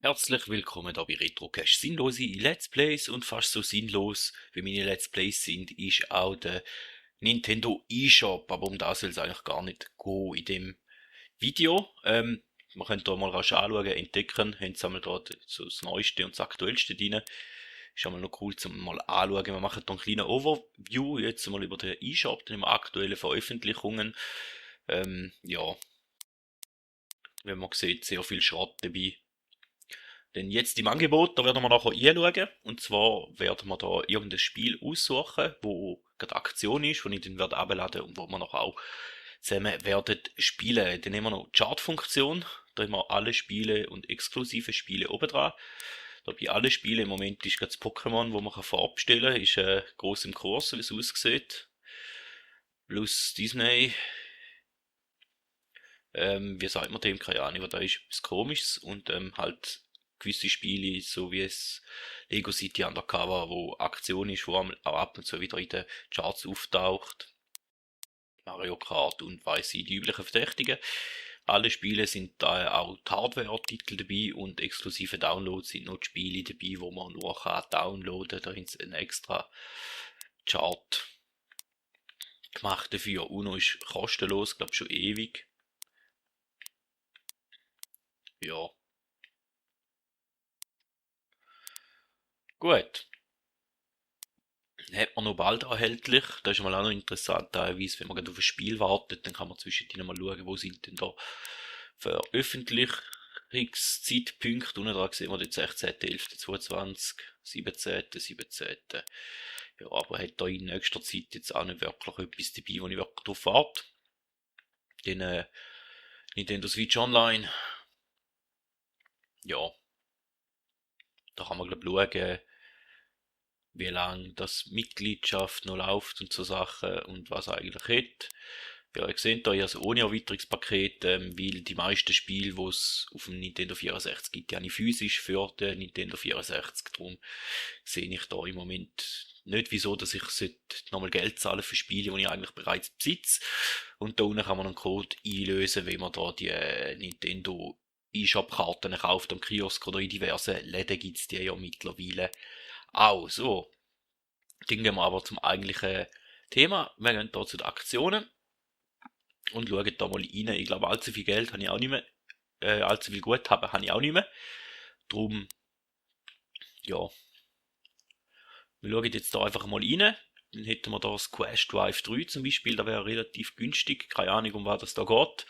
Herzlich willkommen da bei RetroCache. Sinnlose Let's Plays und fast so sinnlos wie meine Let's Plays sind, ist auch der Nintendo eShop. Aber um das soll es eigentlich gar nicht gehen in dem Video. Man könnte da mal rasch anschauen, entdecken, haben sie einmal da so das Neueste und das Aktuellste drin. Ist einmal noch cool zum mal anschauen. Wir machen da einen kleinen Overview jetzt mal über den eShop, den aktuellen Veröffentlichungen. Ja, wenn man sieht, sehr viel Schrott dabei. Denn jetzt im Angebot, da werden wir nachher einschauen. Und zwar werden wir da irgendein Spiel aussuchen, wo gerade Aktion ist, wo ich dann werde abladen und wo wir nachher auch zusammen werden spielen. Dann nehmen wir noch die Chart-Funktion. Da haben wir alle Spiele und exklusive Spiele oben dran. Da bei alle Spiele im Moment ist gerade das Pokémon, wo man vorab stellen kann, ist groß im Kurs, wie es aussieht. Plus Disney. Wie sagt man dem? Keine Ahnung, aber da ist etwas Komisches und halt gewisse Spiele, so wie es Lego City Undercover, wo Aktion ist, wo auch ab und zu wieder in den Charts auftaucht. Mario Kart und weiss ich, die üblichen Verdächtigen. Alle Spiele sind da auch die Hardware-Titel dabei und exklusive Downloads sind noch die Spiele dabei, wo man nur kann downloaden. Da haben sie einen extra Chart gemacht dafür. Uno ist kostenlos, glaube schon ewig. Ja, gut. Hat man noch bald erhältlich. Das ist mal auch noch interessant, teilweise, wenn man gerade auf ein Spiel wartet, dann kann man zwischendrin mal schauen, wo sind denn da Veröffentlichungszeitpunkte. Unten dran sehen wir den 16.11.22, 17.17. Ja, aber hat da in nächster Zeit jetzt auch nicht wirklich etwas dabei, wo ich wirklich drauf warte. Den Nintendo Switch Online, ja, da kann man glaube schauen, wie lange das Mitgliedschaft noch läuft und so Sachen und was eigentlich hat. Ja, ihr seht da, ich habe ohne Erweiterungspaket, weil die meisten Spiele, die es auf dem Nintendo 64 gibt, ja nicht physisch für den Nintendo 64. Darum sehe ich da im Moment nicht, wieso, dass ich nochmal Geld zahlen für Spiele, die ich eigentlich bereits besitze. Und da unten kann man einen Code einlösen, wenn man da die Nintendo eShop-Karten kauft am Kiosk oder in diversen Läden gibt's die ja mittlerweile auch. So, dann gehen wir aber zum eigentlichen Thema. Wir gehen hier zu den Aktionen und schauen da mal rein. Ich glaube, allzu viel Geld habe ich auch nicht mehr. Allzu viel Guthaben habe ich auch nicht mehr. Drum, ja, wir schauen jetzt da einfach mal rein. Dann hätten wir da das Quest Drive 3 zum Beispiel, da wäre relativ günstig. Keine Ahnung, um was das da geht.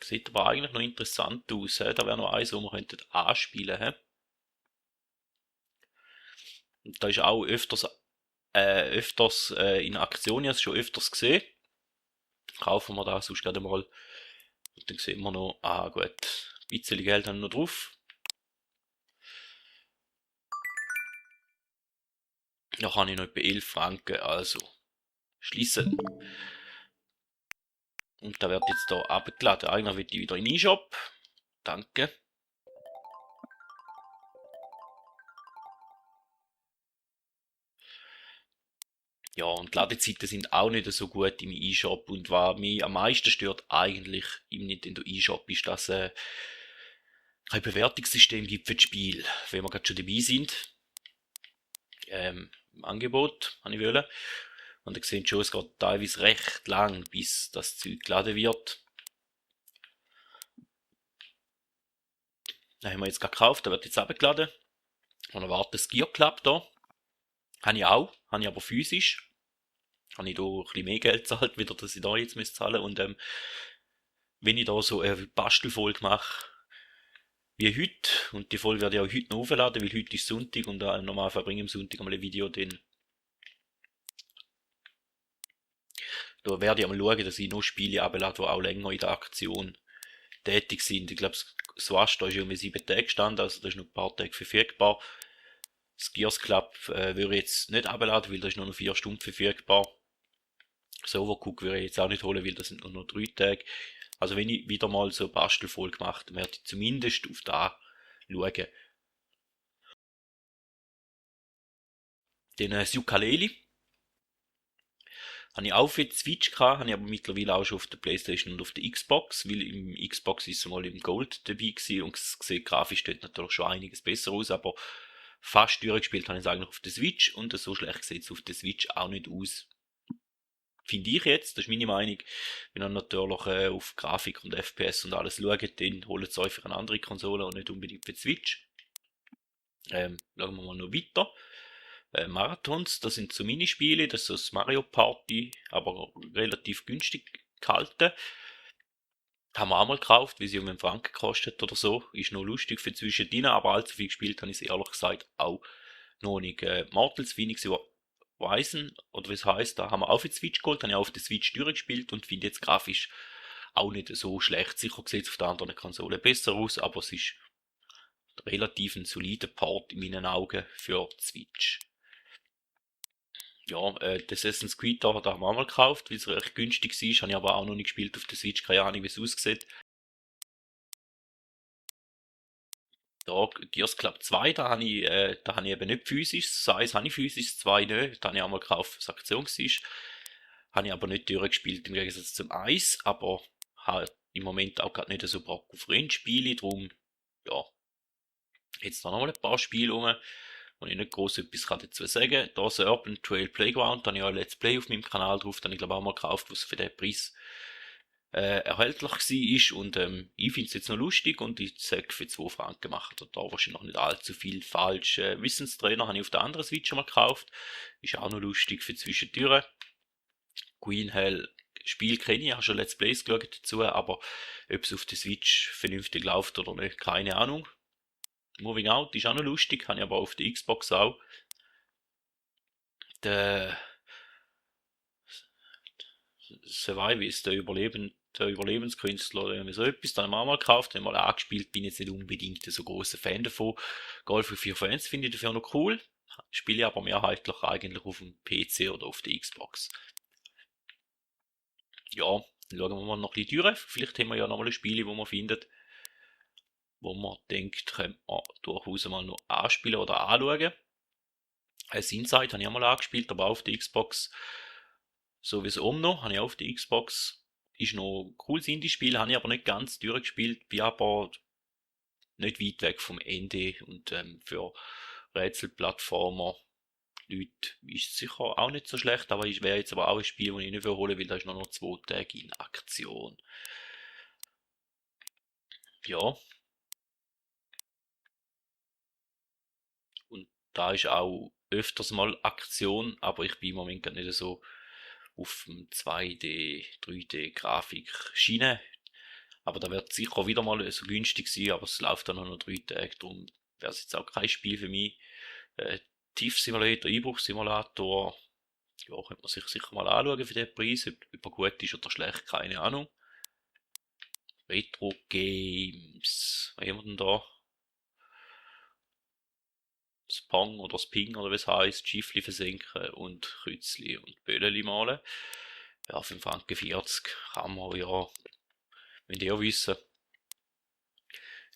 Sieht aber eigentlich noch interessant aus. Da wäre noch eins, wo wir könnten anspielen. Und da ist auch öfters in Aktion, ich habe es schon öfters gesehen. Kaufen wir da sonst gerade mal. Und dann sehen wir noch, gut, ein bisschen Geld haben wir noch drauf. Da habe ich noch etwa 11 Franken, also schließen. Und da wird jetzt da abgeladen. Eigentlich wird die wieder in den E-Shop. Danke. Ja, und die Ladezeiten sind auch nicht so gut im E-Shop. Und was mich am meisten stört eigentlich im Nintendo E-Shop ist, dass kein Bewertungssystem gibt für das Spiel. Wenn wir gerade schon dabei sind, im Angebot, habe ich wollen. Und ihr seht schon, es geht teilweise recht lang, bis das Zeug geladen wird. Den haben wir jetzt gerade gekauft, der wird jetzt abgeladen. Und erwartet das Gear Club da. Habe ich auch, habe ich aber physisch. Habe ich da ein bisschen mehr Geld zahlt, wieder, dass ich da jetzt zahlen muss. Und wenn ich da so eine Bastelfolge mache, wie heute, und die Folge werde ich auch heute noch aufladen, weil heute ist Sonntag und normal verbringe ich am Sonntag einmal ein Video, dann da werde ich einmal schauen, dass ich noch Spiele ablade, die auch länger in der Aktion tätig sind. Ich glaube, das Wasch, da ist irgendwie 7 Tage gestanden, also da ist noch ein paar Tage verfügbar. Das Gears Club würde ich jetzt nicht abladen, weil das ist nur noch 4 Stunden verfügbar. Das Overcook würde ich jetzt auch nicht holen, weil das sind nur noch 3 Tage. Also wenn ich wieder mal so eine Bastelfolge mache, dann werde ich zumindest auf da schauen. Den Ukulele, Habe ich auch für die Switch gehabt, habe ich aber mittlerweile auch schon auf der Playstation und auf der Xbox, weil im Xbox ist es mal im Gold dabei gewesen und es sieht grafisch dort natürlich schon einiges besser aus, aber fast durchgespielt habe ich es eigentlich auf der Switch und so schlecht sieht es auf der Switch auch nicht aus. Finde ich jetzt, das ist meine Meinung. Wenn ihr natürlich auf Grafik und FPS und alles schaut, dann holt es euch für eine andere Konsole und nicht unbedingt für die Switch. Schauen wir mal noch weiter. Marathons, das sind so Minispiele, das ist so das Mario Party, aber relativ günstig gehalten. Haben wir auch mal gekauft, wie sie um einen Franken gekostet oder so. Ist noch lustig für zwischendrin, aber allzu viel gespielt habe ich es ehrlich gesagt auch noch nicht. Mortals Phoenix Horizon, oder wie es heisst, da haben wir auch für die Switch geholt, habe ich auch auf der Switch durchgespielt und finde jetzt grafisch auch nicht so schlecht. Sicher sieht es auf der anderen Konsole besser aus, aber es ist relativ ein solider Port in meinen Augen für die Switch. Ja, das Assassin's Creed da haben wir auch mal gekauft, weil es recht günstig war, habe ich aber auch noch nicht gespielt auf der Switch, keine Ahnung wie es aussieht. Da, Gears Club 2, da habe ich eben nicht physisch, das 1 habe ich physisch, das 2 nicht, da habe ich auch mal gekauft, was Aktion war. Habe ich aber nicht durchgespielt, im Gegensatz zum 1, aber habe im Moment auch gerade nicht so Bock auf Rennspiele, darum, ja, jetzt da noch mal ein paar Spiele rum, wo ich nicht groß etwas dazu sagen kann. Da ist Urban Trail Playground, da habe ich auch ein Let's Play auf meinem Kanal drauf, da habe ich glaube auch mal gekauft, was für den Preis erhältlich war und ich finde es jetzt noch lustig und ich sage, für 2 Franken macht er da wahrscheinlich noch nicht allzu viel falsch. Wissenstrainer habe ich auf der anderen Switch schon mal gekauft, ist auch noch lustig für zwischendurch. Queen Hell Spiel kenne ich, habe schon Let's Plays geschaut dazu, aber ob es auf der Switch vernünftig läuft oder nicht, keine Ahnung. Moving Out ist auch noch lustig, habe ich aber auf der Xbox auch. Der Survival ist der Überlebenskünstler oder irgendwie so etwas. Dann haben wir auch mal gekauft, haben mal angespielt, bin jetzt nicht unbedingt so großer Fan davon. Golf für 4 Fans finde ich dafür noch cool. Spiele aber mehrheitlich eigentlich auf dem PC oder auf der Xbox. Ja, dann schauen wir mal noch ein bisschen durch. Vielleicht haben wir ja noch mal Spiele, wo man findet, wo man denkt, könnte man durchaus mal noch anspielen oder anschauen. Als Inside habe ich auch mal angespielt, aber auch auf der Xbox. So wie es noch, habe ich auch auf der Xbox. Ist noch ein cooles Indie-Spiel, habe ich aber nicht ganz durchgespielt, bin aber nicht weit weg vom Ende und für Rätselplattformer Leute ist es sicher auch nicht so schlecht, aber ich wäre jetzt aber auch ein Spiel, das ich nicht holen will, da ist noch 2 Tage in Aktion. Ja. Und da ist auch öfters mal Aktion, aber ich bin im Moment gar nicht so auf dem 2D, 3D Grafik Schiene. Aber da wird sicher wieder mal so günstig sein, aber es läuft dann noch 3 Tage, darum wäre es jetzt auch kein Spiel für mich. Tief Simulator, Einbruchsimulator, ja, könnte man sich sicher mal anschauen für den Preis, ob er gut ist oder schlecht, keine Ahnung. Retro Games, was haben wir denn da? Das Pong oder das Ping oder was heisst, Schiffli versenken und Kreuzli und Bölleli malen. Ja, 5 Franken 40 kann man ja, wenn ihr wissen.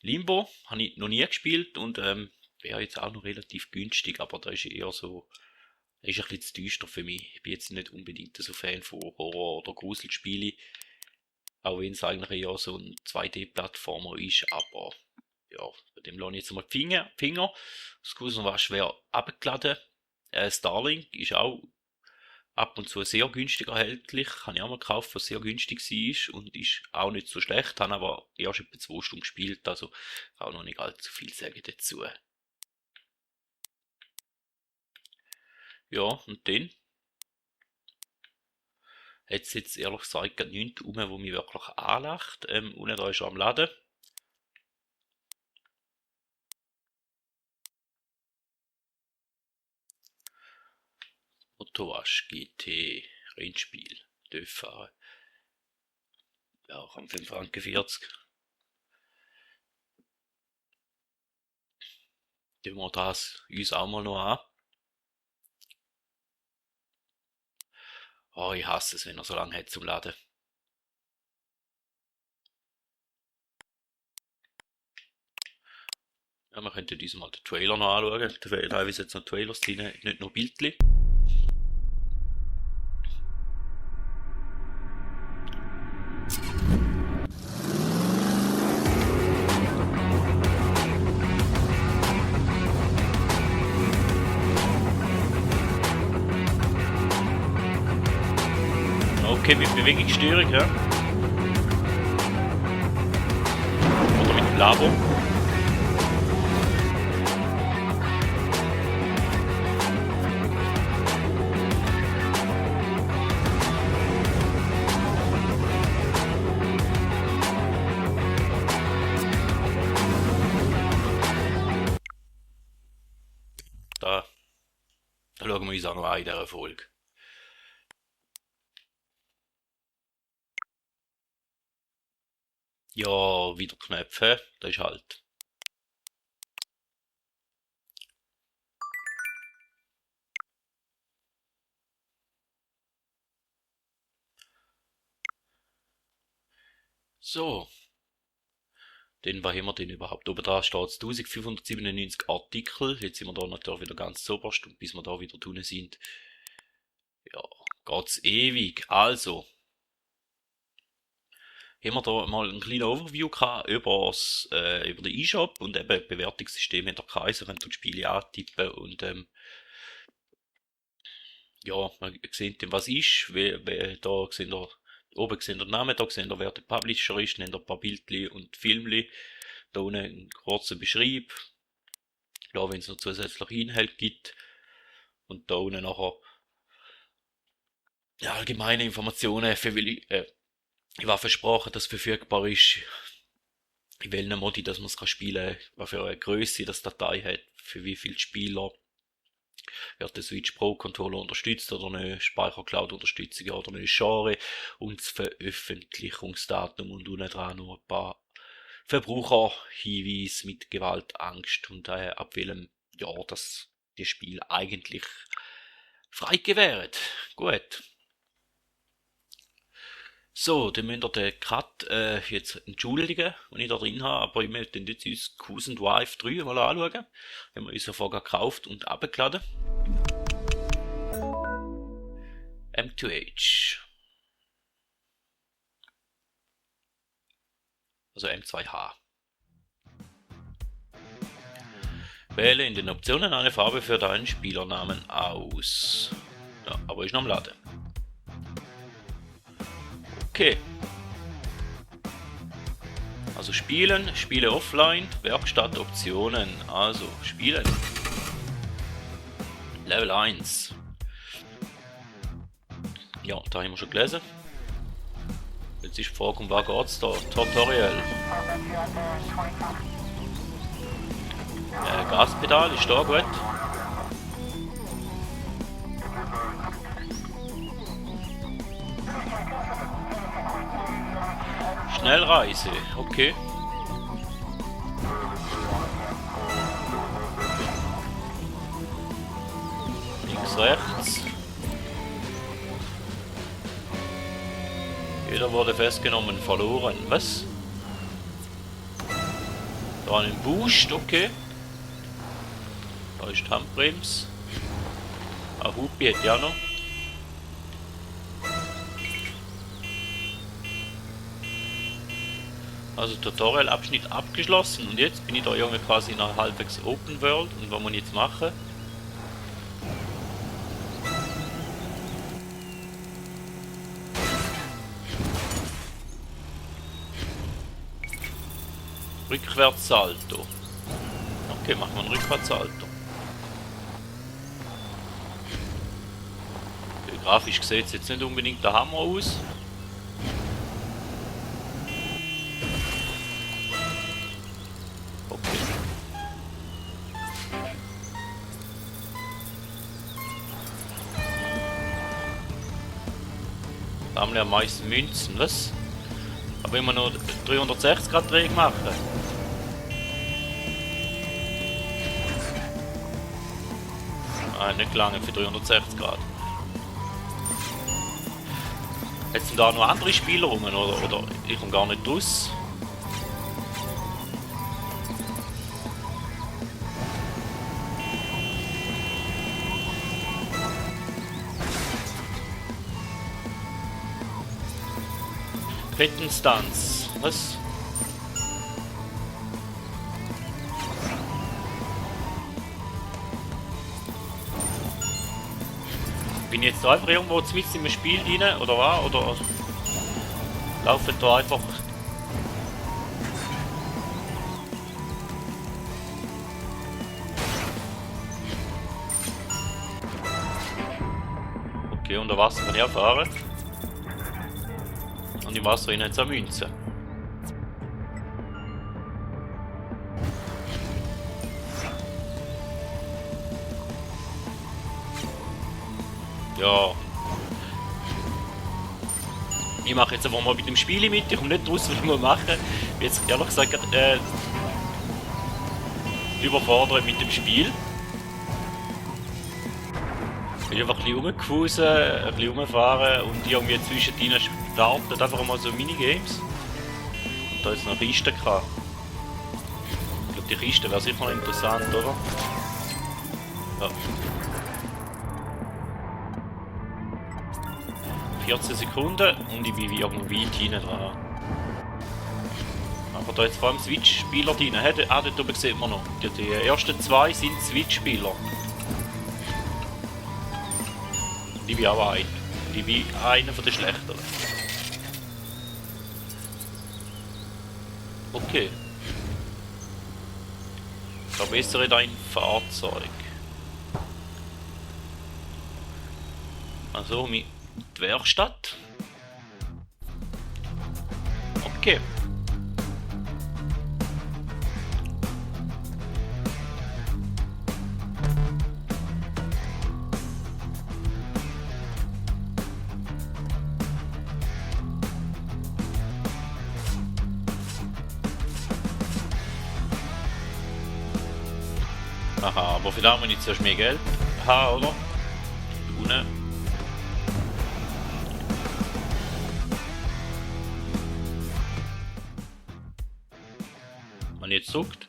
Limbo habe ich noch nie gespielt und wäre jetzt auch noch relativ günstig, aber da ist eher so, ist ein bisschen zu düster für mich. Ich bin jetzt nicht unbedingt so Fan von Horror- oder Gruselspielen, auch wenn es eigentlich eher so ein 2D-Plattformer ist, aber ja, bei dem lasse ich jetzt mal die Finger. Das Gruseln war schwer abgeladen. Starlink ist auch ab und zu sehr günstig erhältlich. Habe ich auch mal gekauft, was sehr günstig war und ist auch nicht so schlecht. Habe aber erst etwa 2 Stunden gespielt, also auch noch nicht allzu viel sagen dazu. Ja, und dann hat es jetzt ehrlich gesagt gar nichts rum, wo mich wirklich anlacht. Unten da ist er am Laden. Motorwasch GT Rennspiel fahren. Ja, auch am 5 Franken 40. Tun wir das uns auch mal noch an. Oh, ich hasse es, wenn er so lange hat zum Laden. Ja, wir könnten uns mal den Trailer noch anschauen. Teilweise jetzt noch Trailers drin, nicht nur Bildchen. Okay, mit Bewegungssteuerung, ja. Oder mit dem Labo. Da schauen wir uns auch noch an in dieser Folge. Ja, wieder Knöpfe, das ist halt. So, dann, was haben wir denn überhaupt? Oben da steht 1597 Artikel. Jetzt sind wir da natürlich wieder ganz zuoberst und bis wir da wieder drin sind, ja, geht's ewig. Also, haben wir da mal ein kleines Overview gehabt über den eShop und eben Bewertungssystem in der Kaiser, könnt ihr die Spiele antippen und ja, man sieht dann, was ist, da seht ihr, oben seht ihr den Namen, da seht ihr, wer der Publisher ist, nennt ihr ein paar Bildchen und Filmchen, da unten einen kurzen Beschreib, da wenn es noch zusätzliche Inhalt gibt und da unten nachher ja, allgemeine Informationen, für ich war versprochen, dass verfügbar ist, in welchem Modi, dass man es spielen kann, was für eine Größe das Datei hat, für wie viele Spieler, wird der Switch Pro Controller unterstützt oder nicht, Speichercloud-Unterstützung oder nicht, Genre und das Veröffentlichungsdatum und unten dran noch ein paar Verbraucherhinweise mit Gewalt, Angst und ab welchem Jahr das Spiel eigentlich freigegeben wäre. Gut. So, dann müsst ihr den Cut jetzt entschuldigen, den ich da drin habe, aber ich möchte jetzt uns Cousin Drive 3 mal anschauen. Haben wir uns ja vorher gekauft und abgeladen. M2H. Also M2H. Wähle in den Optionen eine Farbe für deinen Spielernamen aus. Ja, aber ist noch am Laden. Okay. Also spielen, Spiele offline, Werkstatt Optionen. Also spielen. Level 1. Ja, da haben wir schon gelesen. Jetzt ist die Frage, um was geht's da? Tutorial. Gaspedal ist da gut. Schnellreise, okay. Links, rechts. Jeder wurde festgenommen, verloren. Was? Da ein Boost, okay. Da ist die Handbremse. Ein Hupi hat ja noch. Also Tutorial-Abschnitt abgeschlossen und jetzt bin ich da irgendwie quasi in einer halbwegs Open World und was muss ich jetzt machen? Rückwärtssalto. Okay, machen wir einen Rückwärtssalto. Okay, grafisch sieht es jetzt nicht unbedingt der Hammer aus. Sammle am meisten Münzen, was? Aber immer nur 360 Grad Drehung machen. Nicht lange für 360 Grad. Jetzt sind da noch andere Spieler rum, oder ich komme gar nicht raus. Kettenstanz. Was? Bin ich jetzt da einfach irgendwo mitten im Spiel rein, oder was? Oder laufen da einfach... Okay, unter Wasser kann ich auch fahren. Und im Wasser rein jetzt auch Münzen. Ja. Ich mache jetzt einfach mal mit dem Spiel mit. Ich komme nicht raus, was ich machen muss. Jetzt ehrlich gesagt überfordert mit dem Spiel. Ich bin einfach ein bisschen rumgefusen, ein bisschen rumfahren und irgendwie zwischendrin startet einfach mal so Minigames. Und da jetzt noch Kisten gehabt. Ich glaube, die Kiste wäre sicher noch interessant, oder? Ja. 14 Sekunden und ich bin wie irgendwo weit hinten dran. Aber da jetzt vor allem Switch-Spieler drin. Dort oben sieht man noch. Die ersten zwei sind Switch-Spieler. Ich bin auch ein. Ich bin einer von den Schlechteren. Okay. Verbessere dein Fahrzeug. Also mit die Werkstatt. Okay. Aha, aber für das muss ich zuerst mehr Geld haben, oder? Unten. Man jetzt sucht.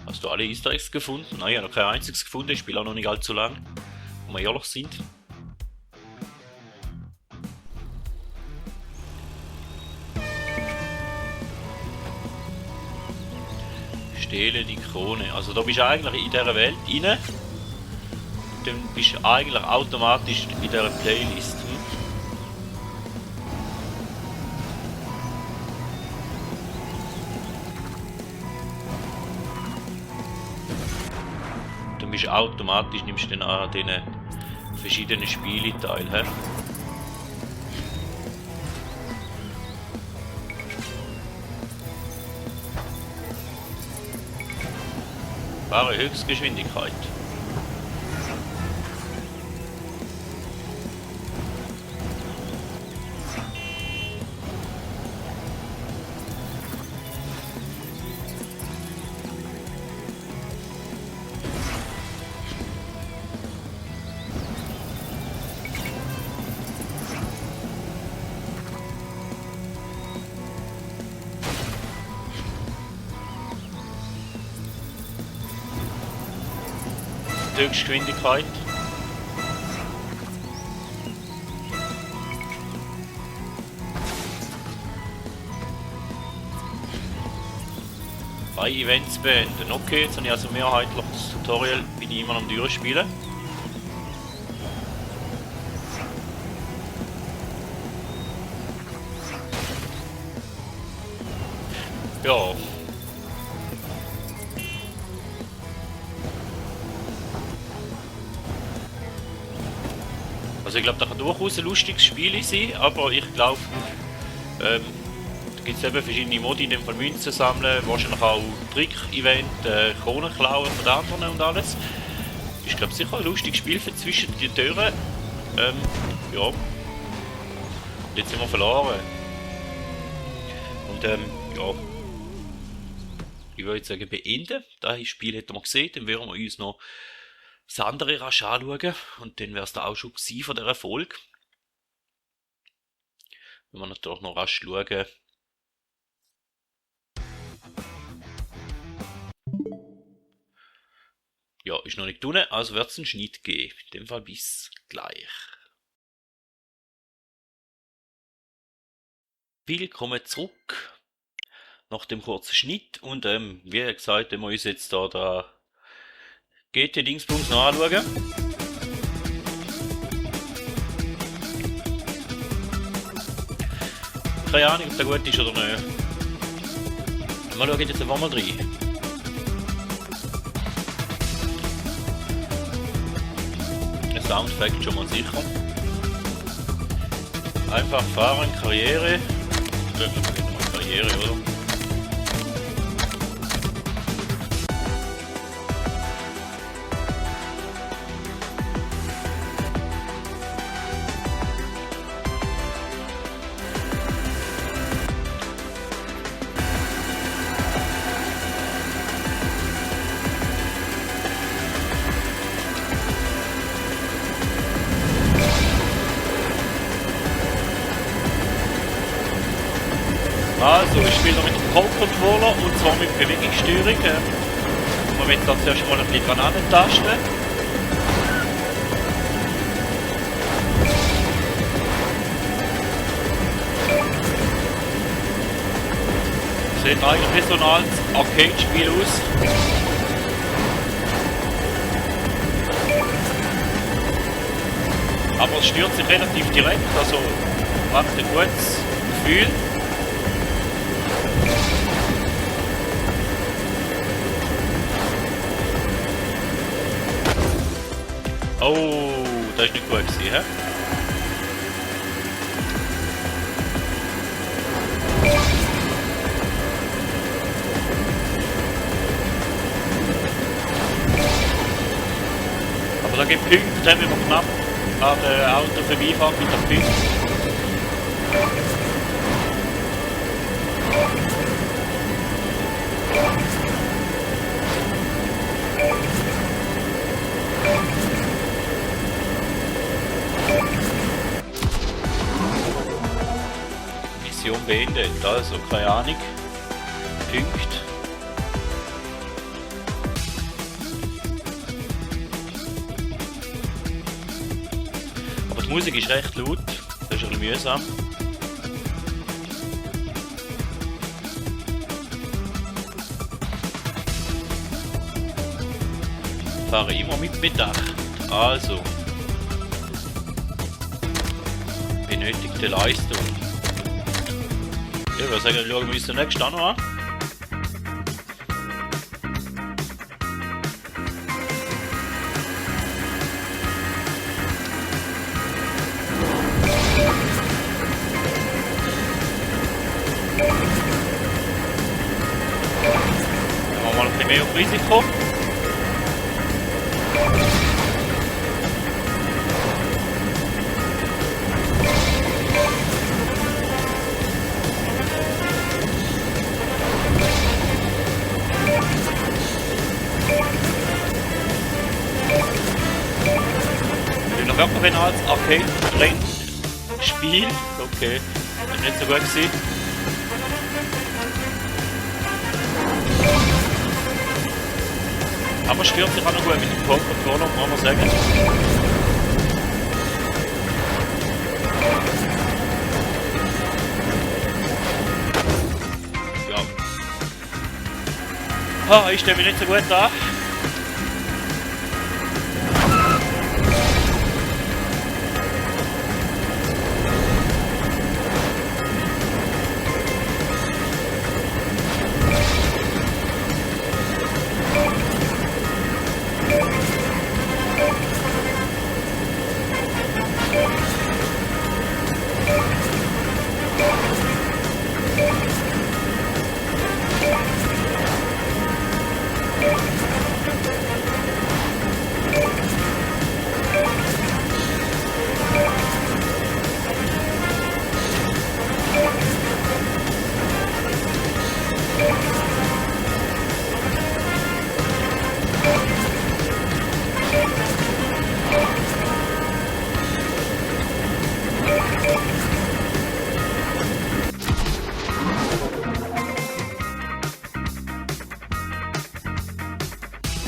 Hast du alle Easter Eggs gefunden? Nein, ich habe noch kein einziges gefunden. Ich spiele auch noch nicht allzu lang. Wenn wir ehrlich sind. Stehle die Krone. Also da bist du eigentlich in dieser Welt rein. Dann bist du eigentlich automatisch in dieser Playlist. Dann bist du automatisch, nimmst du dann an diesen verschiedenen Spielen teil. He? Fahre Höchstgeschwindigkeit. Höchstgeschwindigkeit. Bei Events beenden. Okay, jetzt habe ich also mehrheitlich das Tutorial, bin ich immer am durchspielen. Ja. Also ich glaube, das kann durchaus ein lustiges Spiel sein, aber ich glaube, da gibt es eben verschiedene Modi, in dem Fall Münzen sammeln, wahrscheinlich auch Trick-Event, Kronen klauen von den anderen und alles. Ich glaube sicher ein lustiges Spiel für zwischen die Türen. Ja. Und jetzt sind wir verloren. Und ja. Ich würde sagen beenden. Das Spiel hätten wir gesehen, dann würden wir uns noch das andere rasch anschauen und dann wäre es da auch schon gewesen von dieser Folge. Wenn wir natürlich noch rasch schauen. Ja, ist noch nicht drin, also wird es einen Schnitt geben. In dem Fall bis gleich. Willkommen zurück nach dem kurzen Schnitt und wie gesagt, wenn wir uns jetzt da GT Dingsbums noch anschauen. keine Ahnung, ob der gut ist oder nicht. Mal schauen jetzt einfach mal rein. Ein Soundfact schon mal sicher. Einfach fahren, Karriere. Wir beginnen mal Karriere, oder? Also, ich spiele noch mit dem Pole-Controller und zwar mit Bewegungssteuerung. Man wird das ja schon mal ein bisschen dran antasten. Sieht eigentlich wie so ein altes Arcade-Spiel aus. Aber es stört sich relativ direkt, also man hat ein gutes Gefühl. Oh, das ist nicht gut gewesen, hä? Aber da gibt es Punkte, wenn man knapp an den Auto vorbeifährt mit der Punkte. Mission beendet, also keine Ahnung. Punkt. Aber die Musik ist recht laut, das ist ein bisschen mühsam. Ich fahre immer mit Bedacht. Also. Benötigte Leistung. Ja, ich würde sagen, schauen wir uns den nächsten auch noch an. Machen wir mal ein bisschen mehr auf Risiko. Wirklich wenn als Arcade-Spiel. Okay, das ist nicht so gut gewesen. Aber stört sich auch noch gut mit dem Controller, muss man sagen. Ja. Ah, ich stelle mich nicht so gut an.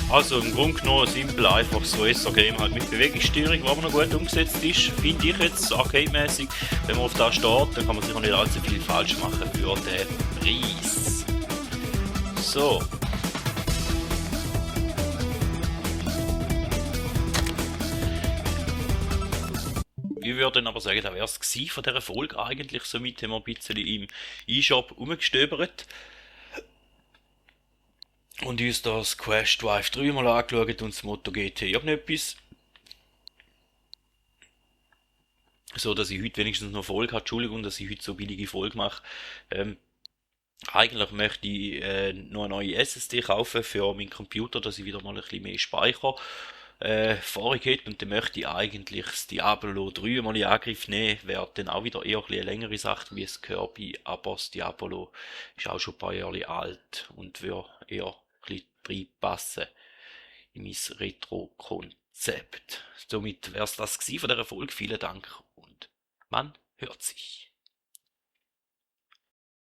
Also im Grunde genommen simpel, einfach so SR-Game halt mit Bewegungssteuerung, was aber noch gut umgesetzt ist, finde ich jetzt arcade-mäßig. Wenn man auf das steht, dann kann man sicher nicht allzu viel falsch machen für den Preis. So. Wie Ich würde dann aber sagen, das wäre es gewesen von dieser Folge eigentlich. Somit haben wir ein bisschen im eShop rumgestöbert und uns das Quest Drive 3 mal angeschaut und das Motto GT irgendetwas. So, dass ich heute wenigstens noch Folge habe. Entschuldigung, dass ich heute so billige Folge mache. Ähm, Eigentlich möchte ich noch eine neue SSD kaufen für meinen Computer, dass ich wieder mal ein bisschen mehr Speicher vorig hätte. Und dann möchte ich eigentlich das Diablo 3 mal in Angriff nehmen. Wäre dann auch wieder eher ein bisschen eine längere Sache wie es Kirby, aber das Diablo ist auch schon ein paar Jahre alt und würde eher ein bisschen reinpassen in mein Retro-Konzept. Somit wäre es das gewesen von dieser Folge. Vielen Dank und man hört sich.